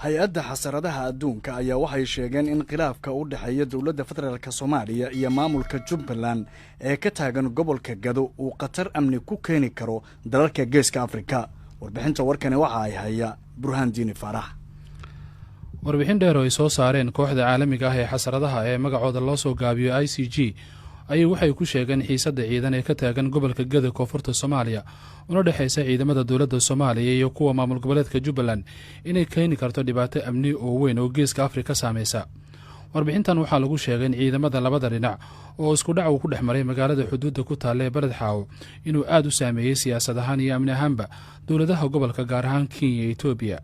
Hay-adda Xasaradaha Adduunka ayaa waxay sheegeen in khilaafka u dhexeeya dowladda federaalka Soomaaliya iyo maamulka Jubbaland ee ka taagan gobolka Gado uu khatar amni ku keeni karo dalalka Geeska Afrika. Warbixinta warkani waxa ay haya Burhaan Diini Faarax. Warbixin dheer oo ay soo saareen kooxda caalamiga ah ee xasaradaha ee magacooda loo soo gaabiyo ICG ayay waxay ku sheegeen xiisadda ciidan ee ka taagan gobolka Gada, koonfurta Soomaaliya, una dhexaysa ciidamada dowladda Soomaaliya iyo kuwa maamul goboleedka Jubbaland inay keeni karto dhibaato amni oo weyn oo Geeska Afrika saameysa. Warbixintan waxaa lagu sheegay in ciidamada labada dhinac oo isku dhac uu ku dhex maray magaalada xuduudda ku taalla ee Beled Xaawo inuu aada u saameeyey siyaasad ahaan iyo amni ahaanba dowladaha gobolka, gaar ahaan Kenya iyo Etoobiya.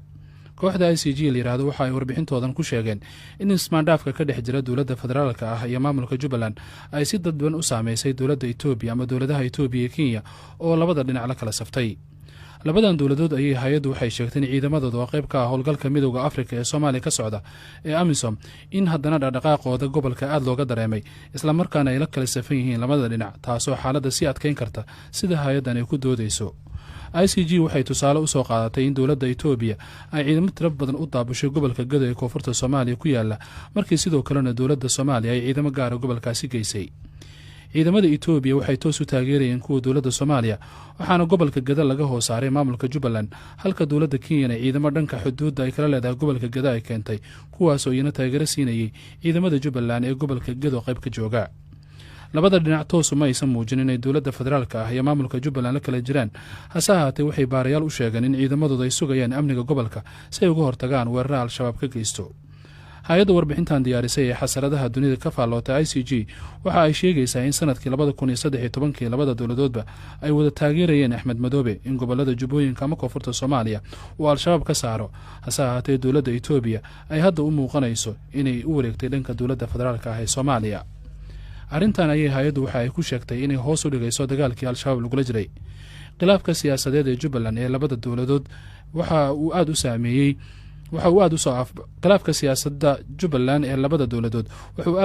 Kooxda ICG la yihahdo waxa ay warbixintoodan ku sheegeen in ismaandhaafka ka dhex jira dowladda federaalka ah iyo maamulka Jubbaland ay si dadban u saameysay dowladda Etoobiya ama dowladaha Etoobiya iyo Kenya oo labada dhinac la kala saftay. Labadan dowladood ayay hay-addu waxay sheegtay in ciidamadooda oo qayb ka ah howlgalka Midowda Afrika ee Soomaaliya ka socda ee AMISOM in haddana dhaqdhaqaaqooda gobolka aada looga dareemay, islamarkaana ay la kala safan yihiin labada dhinac, taasoo xaaladda sii adkeyn karta, sida hay-addan ay ku doodeyso. ICG waxay tusaale usoo qaadatay in dowladda Etoobiya ay ciidamo tiro badan u daabushay gobolka Gado ee koonfurta Soomaaliya ku yaala, markii sidoo kalena dowladda Soomaaliya ay ciidamo gaara gobolkaasi geysay. Ciidamada Etoobiya waxay toos u taageerayeen kuwa dowladda Soomaaliya, waxaana gobolka Gada laga hoos saaray maamulka Jubbaland, halka dowladda Kenyana ciidamo dhanka xuduudda ay kala leedahay gobolka Gada ay keentay, kuwaasoo iyana taageero siinayay ciidamada Jubbaland ee gobolka Gado qayb ka jooga. Labada dhinac toosu ma aysan muujin inay dowladda federaalka ah iyo maamulka Jubbaland la kala jiraan. Hase ahaatee, waxay baarayaal u sheegeen in ciidamadooda ay sugayaan amniga gobolka si ay uga hortagaan weerara Al-Shabaab ka geysto. Hay-adda warbixintan diyaarisay ee xasaradaha dunida ka faallootay ICG waxa ay sheegaysaa in sanadkii 2013-kii labada dowladoodba ay wada taageerayeen Axmed Madoobe in gobolada Jubbooyinka ama koonfurta Soomaaliya uu Al-Shabaab ka saaro. Hase ahaatee, dowladda Etoobiya ay hadda u muuqanayso inay u wareegtay dhanka dowladda federaalka ah ee Soomaaliya. Arrintan ayay hay-addu waxa ay ku sheegtay inay hoos u dhigayso dagaalkii Al-Shabaab lagula jiray. Khilaafka siyaasadeed ee Jubbaland ee labada dowladood waxa uu aada u saameeyey waxa uu aada usoo khilaafka siyaasadda Jubbaland ee labada dowladood wuxuu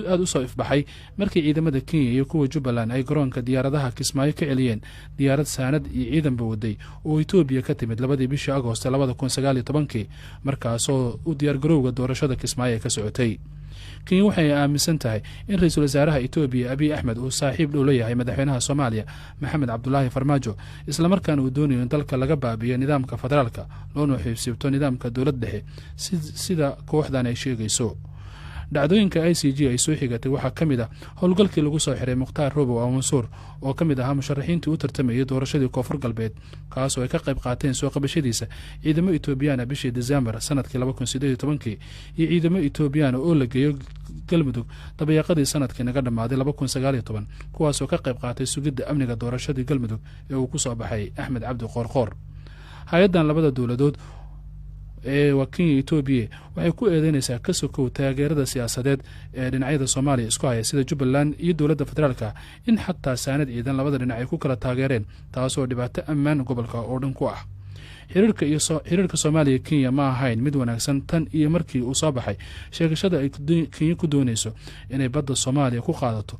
aada usoo ifbaxay markii ciidamada Kenya iyo kuwa Jubbaland ay garoonka diyaaradaha Kismaayo ka celiyeen diyaarad saanad iyo ciidanba waday oo Etoobiya ka timid 2-dii bishii Agoost 2019-kii, markaasoo u diyaargarowga doorashada Kismaayo ay ka socotay. Kenya waxay aaminsan tahay in ra-iisul wasaaraha Etoobiya Abiy Axmed uu saaxiib dhow la yahay madaxweynaha Soomaaliya Maxamed Cabdulaahi Farmaajo, islamarkaana uu doonayo in dalka laga baabiyo nidaamka federaalka loona xiibsiibto nidaamka dowlad dhexe, sida kooxdan ay sheegayso. Dhacdooyinka ICG ay soo xigatay waxaa ka mid ah howlgalkii lagu soo xiray Mukhtaar Robow Amansuur oo ka mid ahaa musharaxiintii u tartamayay doorashadii Koonfur Galbeed, kaasoo ay ka qayb qaateen soo qabashadiisa ciidamo Etoobiyaana bishii Disembar sanadkii 2018-kii iyo ciidamo Etoobiyaana oo la geeyo Galmudug dabayaaqadii sanadkii naga dhammaaday 2019, kuwaasoo ka qayb qaatay sugidda amniga doorashadii Galmudug ee uu ku soo baxay Axmed Cabdi Qoorqoor. Hay-addan labada dowladood ee waa Kenya, Etoobiya waxay ku eedeynaysaa, ka sokow taageerada siyaasadeed ee dhinacyada Soomaaliya isku haya sida Jubbaland iyo dowladda federaalka, in xataa saanad ciidan labada dhinac ay ku kala taageereen, taasoo dhibaato ammaan gobolka oo dhan ku ah. Xiriirka iyo xiriirka Soomaaliya Kenya ma ahayn mid wanaagsan tan iyo markii uu soo baxay sheegashada ay Kenya ku dooneyso inay badda Soomaaliya ku qaadato.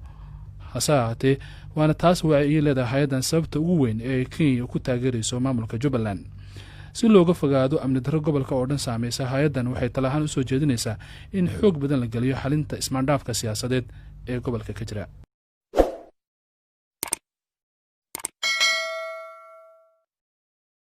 Hase ahaatee, waana taas waa ay leedahay hay-addan sababta ugu weyn ee Kenya ku taageerayso maamulka Jubbaland. Si looga fogaado amni darro gobolka oo dhan saameysa, hay-addan waxay tala ahaan usoo jeedinaysaa in xoog badan la geliyo xalinta ismaandhaafka siyaasadeed ee gobolka ka jira.